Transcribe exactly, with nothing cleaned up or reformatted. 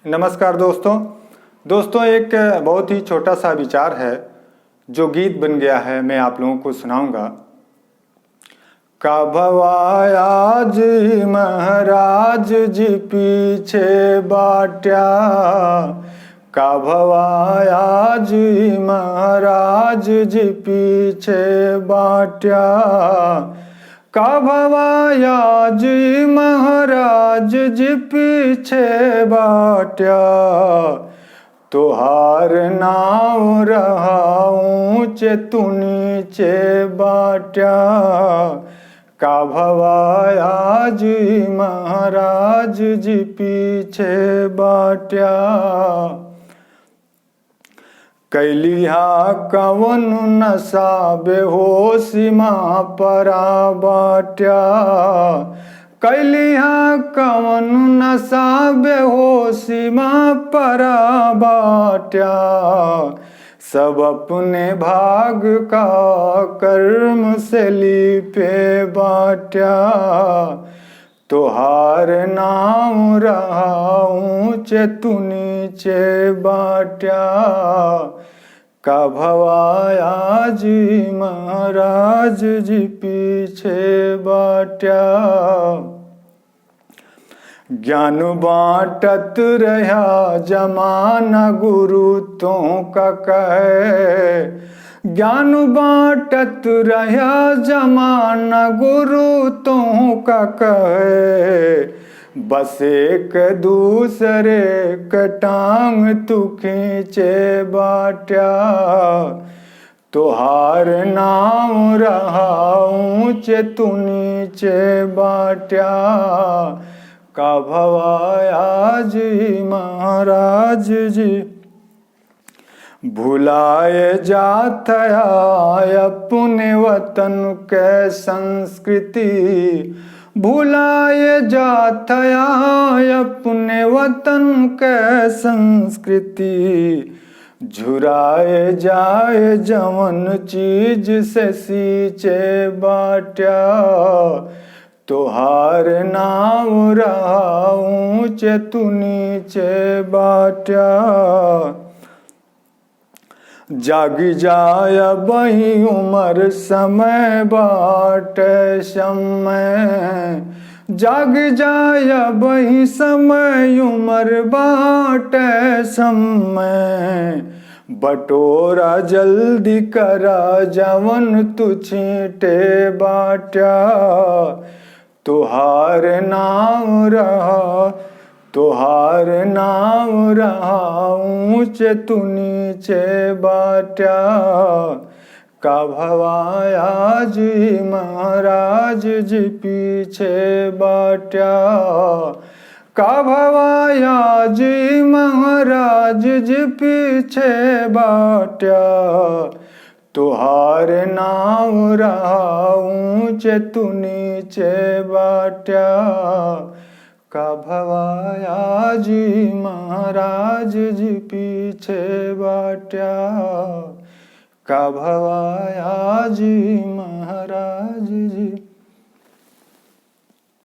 नमस्कार दोस्तों। दोस्तों, एक बहुत ही छोटा सा विचार है जो गीत बन गया है, मैं आप लोगों को सुनाऊंगा। का भवा आज ही महाराज जी पीछे बाट्या, का भवा आज ही महाराज जी पीछे बाट्या, का भवा आज ही महाराज जी पीछे बाट्या। तोहार नाव रहा ऊंचे तू नीचे बाट्या, का भवा आज ही महाराज जी पीछे बाट्या। कैलिहा कवन नशा बेहोशी मा परा बाट्या, कैलिहा कवन नशा बेहोशी मा परा बाट्या। सब अपने भाग का कर्म से लिपे बाट्या, तोहार नाव रहा ऊंचे तू नीचे बाट्या, का भवा आज ही महाराज जी पीछे बाट्या। ज्ञान बांटत रह्या जमाना गुरु तोहका कहे, ज्ञान बांटत रह्या जमाना गुरु तोहका कहे, बस एक दूसरे क टांग तू खींचे बाट्या। तोहार नाव रहा ऊंचे तू नीचे बाट्या, का भवा आज ही महाराज जी। भुलाए जात है अपने वतन के संस्कृति, भुलाए जात है अपने वतन के संस्कृति। झुराए जाए जवन चीज से सींचे बाट्या, तोहार नाव रहा ऊंचे तू नीचे बाट्या। जागि जाय अबहीं उमर समय बाटे समय, जागि जाय अबहीं समय उमर बाटे समय। बटोरा जल्दी करा जवन तू छींटे बाट्या। तोहार नाव रहा, तोहार नाव रहा ऊंचे तू नीचे बाट्या। का भवा आज ही महाराज जी पीछे बाट्या, का भवा आज ही महाराज जी पीछे बाट्या। तोहार नाव रहा ऊंचे तू नीचे बाट्या, का भवा आज ही महाराज जी पीछे बाट्या, का भवा आज ही महाराज जी